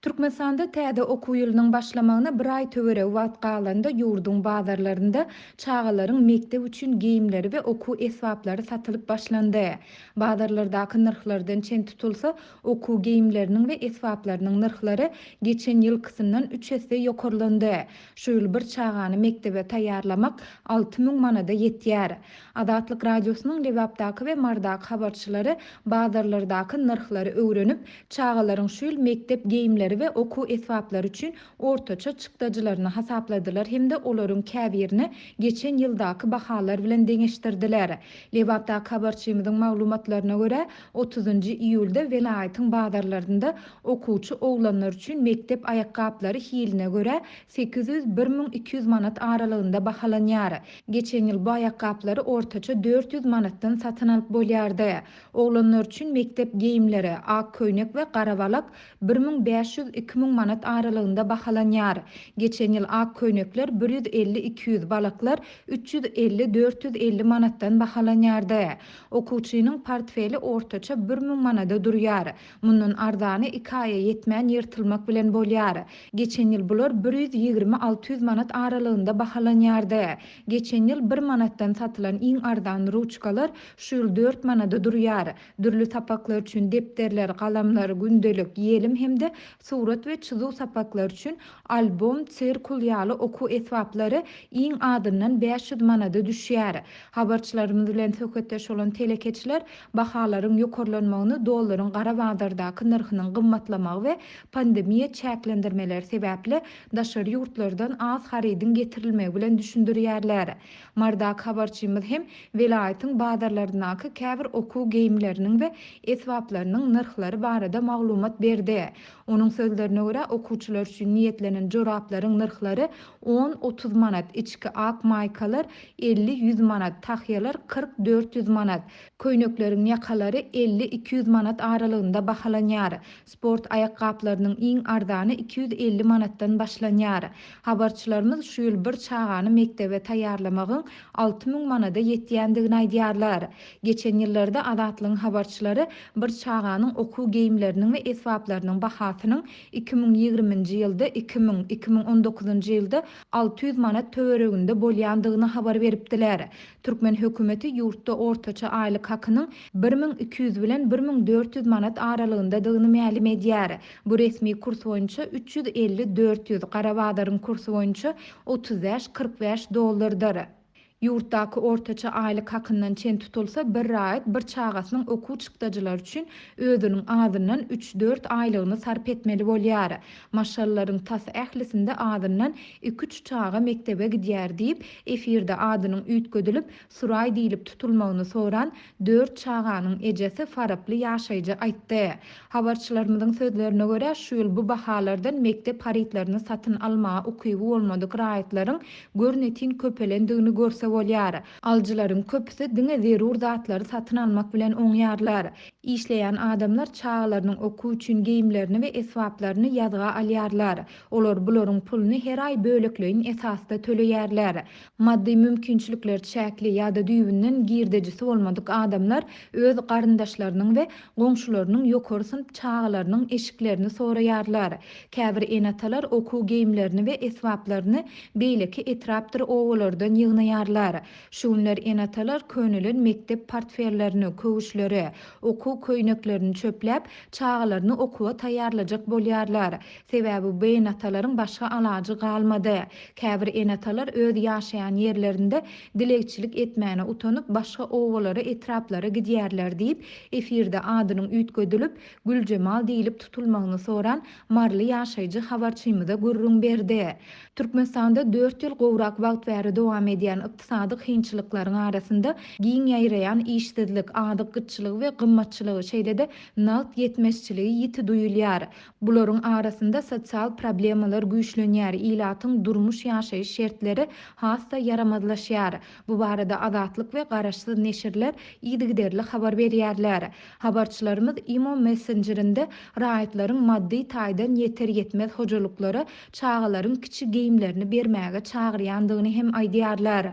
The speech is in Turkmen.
Türkmenistanda täze okuw ýylynyň başlamagyna bir aý töweregi wagt galanda ýurduň bazarlarynda çagalaryň mekdep üçin geýimleri we okuw esbaplary satylyp başlandy. Bazarlardaky nyrhlardan çen tutulsa, okuw geýimleriniň we esbaplarynyň nyrhlary geçen ýylkysyndan üç esse ýokarlandy. Şu ýyl bir çagany mekdebe taýýarlamak 6000 manada ýetýär. Azatlyk Radiosynyň Lebapdaky we Marydaky habarçylary bazarlardaky nyrhlary öwrenip, çagalaryň şu ýyl mekdep geýimleri we okuw esbaplary üçin ortaça çykdajylaryny hasapladylar hem-de olaryň käbirini geçen ýyldaky bahalar bilen deňeşdirdiler. Lebapdaky habarçymyzyň maglumatlaryna görä, otuzynjy iýulda welaýatyň bazarlarynda okuwçy oglanlar üçin mekdep aýakgaplary hiline görä 800, 1200 manat aralygynda bahalanýar. Geçen ýyl bu aýakgaplary ortaça 400 manatdan satyn alyp bolýardy. Oglanlar üçin mekdep geýimleri, ak köýnek we gara balak 1500, 2000 manat aralygynda bahalanýar. Geçen ýyl ak köýnekler 150, 200, balaklar 350, 450 manatdan bahalanýardy. Okuwçynyň portfeli ortaça 1000 manada durýar. Mundan arzany iki aýa ýetmän ýyrtylmak bilen bolýar. Geçen ýyl bular 120, 600 manat aralygynda bahalanýardy. Geçen ýyl bir manatdan satylan iň arzan ruçkalar şu ýyl dört manada durýar. Dürli sapaklar üçin depderler, galamlar, gündelik, ýelim hem-de surat we çyzuw sapaklary üçin albom, sirkul ýaly okuw esbaplary iň azyndan 500 manada düşýär. Habarçylarymyz bilen söhbetdeş bolan telekeçiler bahalaryň ýokarlanmagyny dollaryň gara bazardaky nyrhynyň gymmatlamagy we pandemiýa çäklendirmeleri sebäpli daşary ýurtlardan az harydyň getirilmegi bilen düşündirýärler. Marydaky habarçymyz hem welaýatyň bazarlaryndaky käbir okuw geýimleriniň we esbaplarynyň nyrhlary barada maglumat berdi. Onuň sözlerine görä, okuwçylar üçin niýetlenen joraplaryň nyrhlary on, 30 manat, içki ak maýkalar 50, 100 manat, tahýalar 40, 400 manat, köýnekleriň ýakalary 50, 200 manat aralygynda bahalanýar. Sport aýakgaplarynyň iň arzany 250 manatdan başlanýar. Habarçylarymyz şu ýyl bir çagany mekdebe taýýarlamagyň 6000 manada ýetýändigini aýdýarlar. Geçen ýyllarda Azatlygyň habarçylary bir çaganyň okuw geýimleriniň we esbaplarynyň bahasynyň 2020-nji ýylda 2000, 2019-njy ýylda 600 manat töwereginde bolýandygyny habar beripdiler. Türkmen hökümeti ýurtda ortaça aýlyk hakynyň 1200 bilen 1400 manat aralygyndadygyny mälim edýär. Bu resmi kurs boýunça 350, 400, gara bazaryň kursy boýunça 35, 45 dollardyr. Ýurtdaky ortaça aýlyk hakyndan çen tutulsa, bir raýat bir çagasynyň okuw çykdajylary üçin özüniň azyndan üç-dört aýlygyny sarp etmeli bolýar. Maşgalalaryň tas ählisinde azyndan iki-üç çaga mekdebe gidýär diýip, efirde adynyň üýtgedilip, Suraý diýlip tutulmagyny soran dört çaganyň ejesi faraply ýaşaýjy aýtdy. Habarçylarymyzyň sözlerine görä, şu ýyl bu bahalardan mekdep harytlaryny satyn almaga ukyby bolmadyk raýatlaryň görnetin köpelendigini görse bolýar. Alyjylaryň köpüsi diňe zerur zatlary satyn almak bilen oňýarlar. Işleýän adamlar çagalarynyň okuw üçin geýimlerini we esbaplaryny ýazga alýarlar. Olar bularyň puluny her aý bölekleýin esasda töleýärler. Maddy mümkinçilikleri çäkli ýa-da düýbünden girdejisi bolmadyk adamlar öz garyndaşlarynyň we goňşularynyň ýokary synp çagalarynyň eşiklerini soraýarlar. Käbir ene-atalar okuw geýimlerini we esbaplaryny beýleki etrapdyr obalardan ýygnaýarlar. Şu günler ene-atalar könelen mekdep portfellerini, köwüşleri, okuw köýneklerini çöpläp, çagalaryny okuwa taýýarlajak bolýarlar. Sebäbi bu ene-atalaryň başga alajy galmady. Käbir ene-atalar öz ýaşaýan ýerlerinde dilegçilik etmäne utanyp, başga obalara, etraplara gidýärler diýip, efirde adynyň üýtgedilip, Güljemal diýlip tutulmagyny soran maryly ýaşaýjy habarçymyza gürrüň berdi. Türkmenistanda dört ýyl gowrak wagt bäri dowam edýän ykdysady kynçylyklaryň arasynda giň ýaýraýan işsizlik, azyk gytçylygy we gymmatçylygy, şeýle-de nagt ýetmezçiligi ýiti duýulýar. Bularyň arasynda sosial problemalar güýçlenýär, ilatyň durmuş-ýaşaýyş şertleri has-da ýaramazlaşýar. Bu barada Azatlyk we garaşsyz neşirler yzygiderli habar berýärler. Habarçylarymyz imo messenjerinde raýatlaryň maddy taýdan ýeter-ýetmez hojalyklara çagalaryň kiçi geýimlerini bermäge çagyrýandygyny hem aýdýarlar.